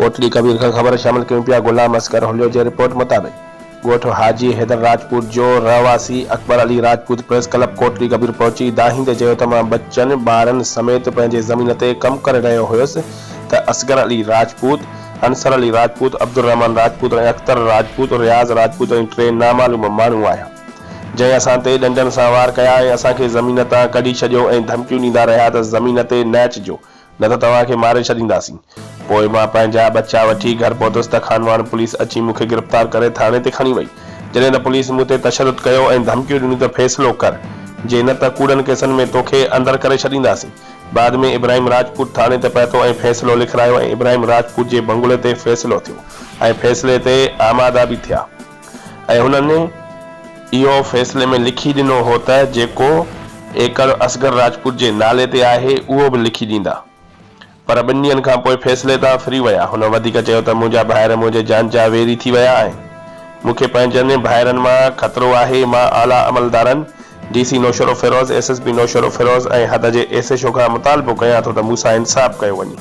ڪوٽڙي ڪبير کان خبر شامل ڪيون پيا غلام اصغر هليو جي رپورٽ مطابق ڳوٺ حاجي حيدر راجپوت جو رهواسي اڪبر علي راجپوت پريس ڪلب ڪوٽڙي ڪبير پهچي دانهيندي چيو ته مان ٻچن ٻارن سميت پنهنجي زمين تي ڪم ڪري رهيو هيس ته اصغر علي راجپوت، انصر علي راجپوت، عبدالرحمان راجپوت ۽ اختر راجپوت، رياض راجپوت ۽ ٽي نامعلوم ماڻهو آيا جنهن اسان تي ڏنڊن سان وار ڪيا ۽ اسان کي زمين تان ڪڍي ڇڏيو ۽ ڌمڪيون ڏيندا رهيا ته زمين تي نه اچجو نه ته توهان کي ماري ڇڏينداسين. پوء مان پنهنجا ٻچا وٺي گهر پهتس ته خانواهڻ پوليس اچي مون کي گرفتار ڪري ٿاڻي تي کڻي وئي. جڏهن ته پوليس مون تي تشدد ڪيو ۽ ڌمڪيون ڏنيون ته فيصلو ڪر، جي نه ته ڪوڙن ڪيسن ۾ توکي اندر ڪري ڇڏينداسين. بعد ۾ ابراهيم راجپوت ٿاڻي تي پهتو ۽ فيصلو لکرايو ۽ ابراهيم راجپوت جي بنگلي تي فيصلو ٿيو ۽ فيصلي تي آماده به ٿيا ۽ هنن اهو فيصلي ۾ لکي ڏنو هو ته جيڪو ايڪڙ اصغر راجپوت جي نالي تي آهي اهو به لکي ڏيندا پر ٻن ڏينهن کان پوء فيصلي تان ڦري ويا. هن وڌيڪ چيو ته منهنجا ڀائر منهنجي جان جا ويري ٿي ويا آهن. مون کي پنهنجن ڀائرن مان خطرو آهي. مان اعليٰ عملدارن، D C Naushahro Feroze, S S P Naushahro Feroze ۽ حد جي ايس ايڇ او کان مطالبو ڪيان ٿو ته مون سان انصاف ڪيو وڃي.